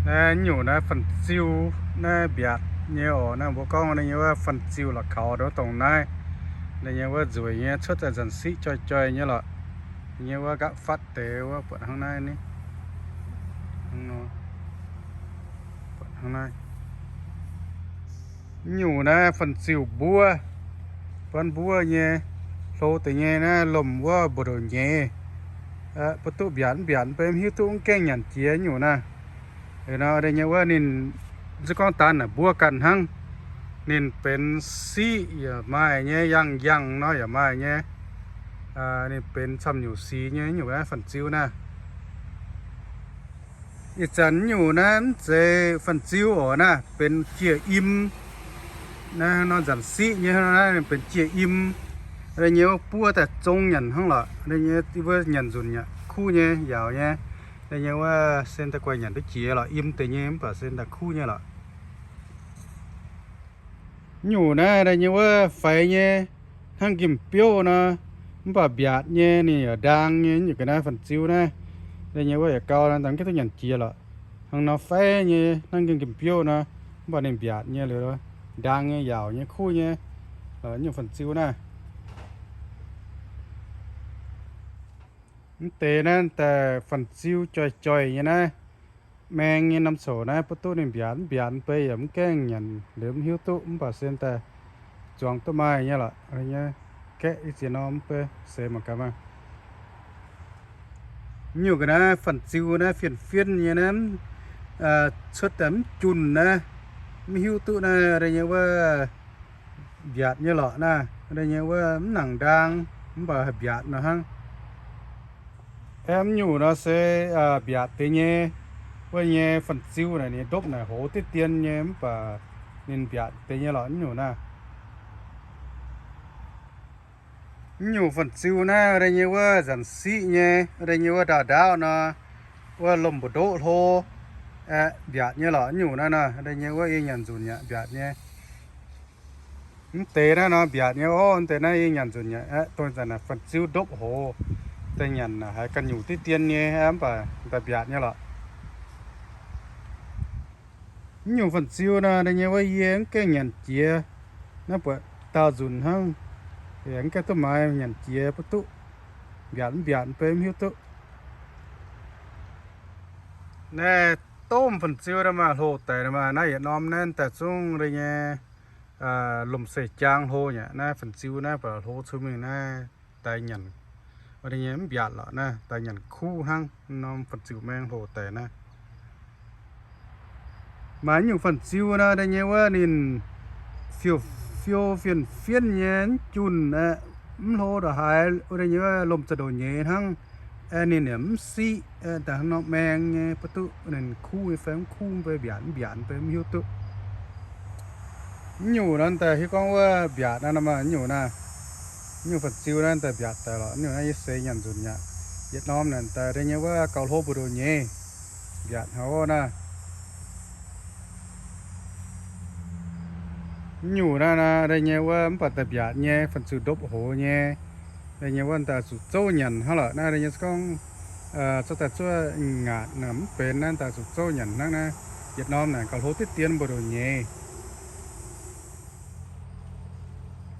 Naaiv nyungc naaiv fan-ziu naaiv mbiaatc nyei oc. Naaiv mbuo gorngv nyei wuov fan-ziu la'kaux dongh naaiv. Nyei wuov nzueic nyei, cuotv daaih nzanc siqv joih joih nyei lorqc. Nyei wuov nqa'fatv deix wuov buatc hnangv naaiv ni. Buatc hnangv naaiv. Nyungc naaiv fan-ziu mbuov, buonv mbuov nyei, hlo deix nyei naaiv lomh wuov mbu'ndongx nyeiz. Mbuo duqv mbiaatc mv mbiaatc mv bei mv hiuv duqv, mv gaengh nyanc jiex nyungc naaiv. Nor nyei wuov ninh mv zeiz gorngv daan naaic mbuov ganh hnangv. Ninh benx siqv yaac maaih nyei, yangh yangh nor yaac maaih nyei. Ninh benx camv nyungc sic nyei nyungc naaiv fan-ziu naaiv. Ih zanc nyungc naaiv mv zeiz fan-ziu oc, naaiv benx jiex im. Naaiv nor nzanc siqv nyei naaiv benx jiex im. Nyei wuov buov daaih zong nyanc hnangv lorqc. Nyei wuov nyanc nzunc yaac kuv nyei, yaauc nyei. Nyei wuov sen daaih guaih nyanc duqv jiex lorqc, im deix nyei mv baac sen daaih kuv nyei lorqc. Nyungc naaiv nyei wuov faix nyei, hnangv nqemh biouv nor, mv baac mbiaatc nyei, ninh yaac ndaang nyei. Nyungc ga'naaiv fan-ziu naaiv, nyei wuov yaac gau, mv gaengh duqv nyanc jiex lorqc. Hnangv nor faix nyei, hnangv nqemh biouv nor, mv baac ninh mbiaatc nyei liuz, ndaang nyei, yaauc nyei, kuv nyei. Nyungc fan-ziu naaiv, mv deix naaiv daaih fan-ziu joih joih nyei naaiv. Maeng nyei norm coc naaiv, mbuo duqv ninh mbiaatc mv mbiaatc mv bei yaac mv gaengh nyanc liuz mv hiuv duqv, mv baac sen daaih zuangx duqv maaih nyei lorqc. Gaeqv i ziex norm mv bei seix mangc gaax maah. Nyungc ga'naaiv fan-ziu naaiv fien-fien nyei naaiv, cuotv daaih mv junh naaiv, mv hiuv duqv naaiv nyei wuov mbiaatc nyei lorqc naaiv. Nyei wuov mv nangc ndaang, mv baac haih mbiaatc nor hnangv. Aeqv, mv nyungc nor se mbiaatc deix nyei. Wuov nyei fan-ziu naaic ninh ndopv naaic hoz diqv dien nyei mv baac ninh mbiaatc deix nyei lorqc, mv nyungc naaiv. Mv nyungc fan-ziu naaiv nyei wuov nzanc siqv nyei, nyei wuov ndaauv ndaauv nor, wuov lomh mbu'ndoqv hlo, aeqv, mbiaatc nyei lorqc, mv nyungc naaiv nor. Nyei wuov yie nyanc nzunc yaac mbiaatc nyei. Mv deix naaiv nor mbiaatc nyei oc. Mv deix naaiv yie nyanc nzunc yaac aeqv, dongh zanc naaic fan-ziu ndopv hoz, daaih nyanc haiz ganh nyungc diqv dien nyei mv baac daaih mbiaatc nyei lorqc. Mv nyungc fan-ziu nor, nyei wuov yie mv gaengh nyanc jiex, naaiv buatc daauh nzunc hnangv, mv gaengh duqv maaiz nyanc jiex mbuo duqv mbiaatc mv mbiaatc mv bei mv hiuv duqv. Naaiv domh fan-ziu naaiv maaih hlo deix maah. Naaiv yietc norm naaiv daaih zungv nyei lomh seix jaang hlo nyei. Naaiv fan-ziu naaiv baac hlo cun mingh naaiv daix nyanc, nyei mv mbiaatc lorqc naaiv, daix nyanc kuv hnangv. Norm fan-ziu maeng hlo deix naaiv. Maaih nyungc fan-ziu naaiv, nyei wuov ninh fiou fiou fien fien nyei, mv junh aeqv, mv hlo ndongc haaix, nyei wuov lomh za'ndoqc nyeiz hnangv. Aeqv, ninh yaac mv siqv, daaih hnangv nor maeng nyei, mbuo duqv ninh kuv nyei fai mv kuv, mv bei mbiaatc mv mbiaatc mv bei mv hiuv duqv. Mv nyungc nor daaih hiuv gorngv wuov mbiaatc naaiv nor maah, mv nyungc naaiv. Mv nyungc fan-ziu naaiv daaih mbiaatc daaih lorqc. Mv nyungc naaiv yie seix nyanc nzunc yaac yietc norm naaic daaih, nyei wuov gauh hlo mbu'ndongx nyeiz, mbiaatc haic oc naaiv. Mv nyungc naaiv, nyei wuov mv baac daaih mbiaatc nyei, fan-ziu ndopv hoz nyei. Nyei wuov daaih zuqc zouv nyanc hnangv lorqc naaiv. Nyei gorngv zorqv daaih zuov ngaatc naaic mv benx naaiv, daaih zuqc zouv nyanc hnangv naaiv. Yietc norm naaic gauh hlo diqv dien mbu'ndongx nyeiz.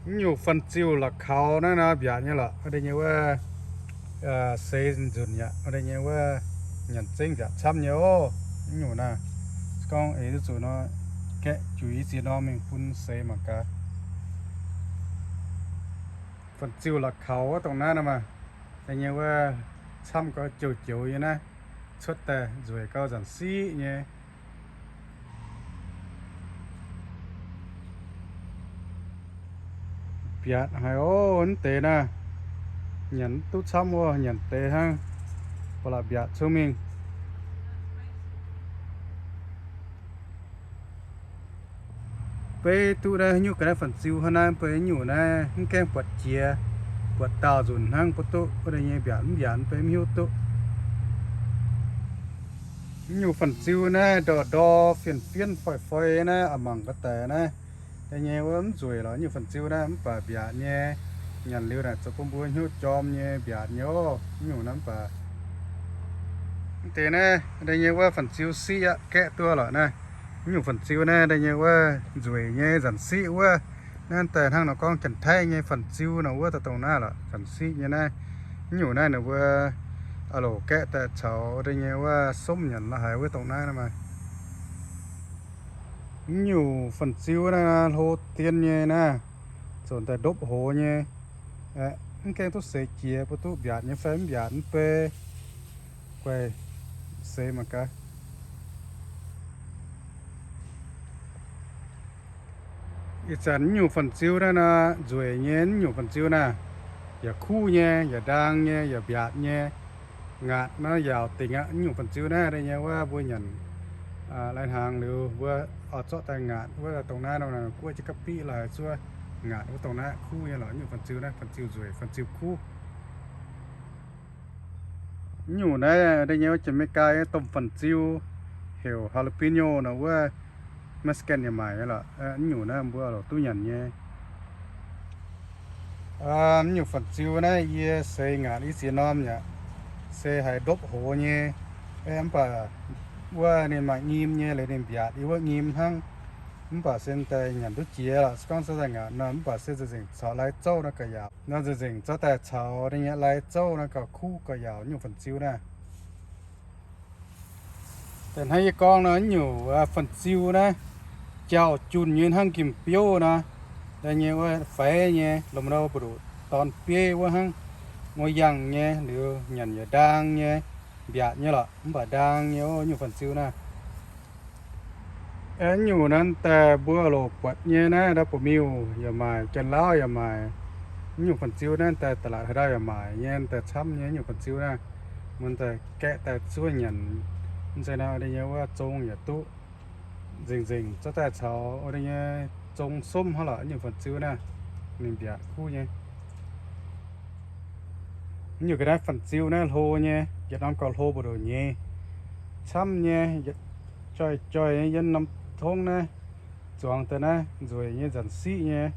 Mv nyungc fan-ziu la'kaux naaiv nor mbiaatc nyei lorqc. Nyei wuov seix nzunc yaac nyei wuov nyanc zengv mbiaatc camv nyei oc. Mv nyungc naaiv, gorngv eix duqv zuqc nor, gaeqv juix ziex norm mingh bun seix mangc gaax. Fan-ziu la'kaux wuov dongh naaiv nor maah, nyei wuov camv gauh joux-joux nyei naaiv, cuotv daaih nzueic gauh nzanc siqv nyei. Mbiaatc haic oc, mv deix naaiv. Nyanc mv duqv camv oc, nyanc deix hnangv, ba'laqc mbiaatc cong mingh. Beiv duqv naaiv nyungc ga'naaiv fan-ziu hnangv naaiv, beiv nyungc naaiv mv gaengh buatc jiex, buatc daauh nzunc hnangv, beiv duqv nyei mbiaatc mv mbiaatc beiv mv hiuv duqv. Mv nyungc fan-ziu naaiv ndorqc ndor fien-fien foi-foi naaiv, a'mangc ga'daic naaiv. Da'nyeic wuov mv nzueic lorqc, nyungc fan-ziu naaiv mv baac mbiaatc nyei. Nyanc liuz naaic zoux bun mbuo hnyouv jorm nyei, mbiaatc nyei oc. Mv nyungc naaiv mv baac Deix naaiv deix nyei wuov fun-ziu siqv aqv, gaeqv duqv lorqc naaiv. Naaiv nyungc fun-ziu naaiv deix nyei wuov nzueic nyei nzanc siqv wuov. Naaiv daaih hnangv nor gorngv Janx-Taiv nyei fun-ziu nor wuov daaih dongh naaiv lorqc, nzanc siqv nyei naaiv. Naaiv nyungc naaiv ninh mbuo a'loc gaeqv daaih caux deix nyei wuov somv nyanc la'haiz wuov dongh naaiv nor maah. Naaiv nyungc fun-ziu naaiv hlo dien nyei naaiv, zoux daaih ndopv hoz nyei. Mv gaengh duqv seix jiex, mbuo duqv mbiaatc nyei fai mv mbiaatc mv bei. Guaih seix mangc gaax. Ih zanc naaiv nyungc fun-ziu naaiv nor, nzueic nyei naaiv nyungc fun-ziu naaiv, yaac kuv nyei, yaac ndaang nyei, yaac mbiaatc nyei. Ngaatc naaiv yaauc dingc aqv. Naaiv nyungc fun-ziu naaiv deix nyei wuov mbuo nyanc lai-hnaangx liuz mbuo oix zorqv daaih ngaatc wuov dongh naaiv nor, guoqv jienv gapv biqv la'haiz zuov ngaatc wuov dongh naaiv kuv nyei lorqc. Naaiv nyungc fun-ziu naaiv fun-ziu nzueic, fun-ziu kuv. Naaiv nyungc naaiv deix nyei wuov Janx-Meigaa nyei domh fun-ziu heuc jalapeno nor wuov, Mexican yaac maaic nyei lorqc. Naaiv nyungc naaiv mbuo loc duqv nyanc nyei. Naaiv nyungc fun-ziu naaiv yie seix ngaatc i ziex norm yaac se haiz ndopv hoz nyei. Mv baac wuov ninh maaih nyim nyei, liuz ninh mbiaatc yiem wuov nyim hnangv. Mv baac se daaih nyanc duqv jiex lorqc, se gorngv zorqv daaih ngaatc nor, mv baac se nzengc-nzengc caux lai zouv naaiv gauh yaauc. Nor nzengc-nzengc zorqv daaih caux deix nyei lai zouv naaiv gauh kuv gauh yaauc nyungc fun-ziu naaiv. Deix hnangv yie gorngv nor, naaiv nyungc fun-ziu naaiv jauh-junh nyei hnangv njimv-biouv nor, deix nyei wuov faix nyei, lomh nor mbu'nduqc dorn bieiv wuov hnangv, ngoi yangh nyei, liuz nyanc yaac ndaang nyei, mbiaatc nyei lorqc, mv baac ndaang nyei wuov nyungc fun-ziu naaiv. Naaiv nyungc naaiv daaih mbuo loc buatc nyei naaiv ndau Ba'miuh yaac maaic, Janx-Lauv yaac maaic. Naaiv nyungc fun-ziu naaiv daaih da'laatc haaix ndau yaac maaic nyei, daaih camv nyei naaiv nyungc fun-ziu naaiv. Mun daaih gaeqv daaih zuov nyanc, mv zeiz nor deix nyei wuov zong yaac duqv. Nzengc-nzengc zorqv daaih caux deix nyei zong somv hnangv lorqc. Naaiv nyungc fun-ziu naaiv ninh mbiaatc kuv nyei. Naaiv nyungc ga'naaiv fun-ziu naaiv hlo nyei, yietc norm gauh hlo mbu'nduqc nyei, camv nyei, joih-joih nyei yiem norm tongv naaiv. Zuangx daaih naaiv nzueic nyei nzanc siqv nyei.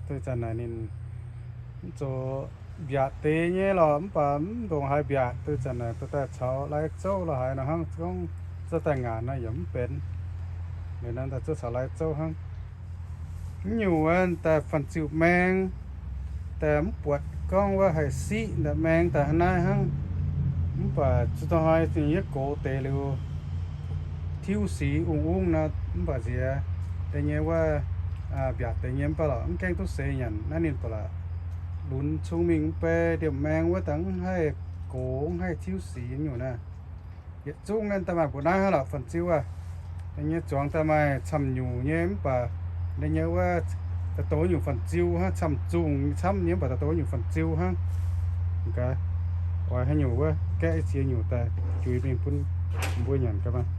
Duqv zanc naaic ninh mv zoux mbiaatc deix nyei lorqc, mv baac mv ndongc haaix mbiaatc. Duqv zanc naaic dorh daaih caux lai zouv la'haiz nor hnangv, gorngv zorqv daaih ngaatc nor yaac mv benx. Liuz nor daaih zuov caux lai zouv hnangv. Mv nyungc wuov daaih fun-ziu maeng, daaih mv buatc gorngv wuov haih siqv daaih maeng daaih hnangv naaiv hnangv. Mv baac zuqc dongh hnoi zingh yietv gox deix liuz, tiuv sic ungv-ungv nor, mv baac nziex deix nyei wuov mbiaatc deix nyei mv baac lorqc, mv gaengh duqv seix nyanc naaiv ninh ba'laqc lunx cung mingh mv bei. Ndiemh maeng wuov dangh mv haih gox, mv haih tiuv sic nyungc naaiv. Yietc zungv naaiv daaih maaih mbuo naaiv hnangv lorqc fun-ziu aav. Deix nyei zuangx daaih maaih camv nyungc nyei mv baac deix nyei wuov daaih douz nyungc fun-ziu hnangv, camv zungh camv nyei mv baac daaih douz nyungc fun-ziu hnangv. Gaax, oix haaix nyungc wuov gaeqv ziex nyungc daaih juix mingh bun mbuo nyanc gaax maah.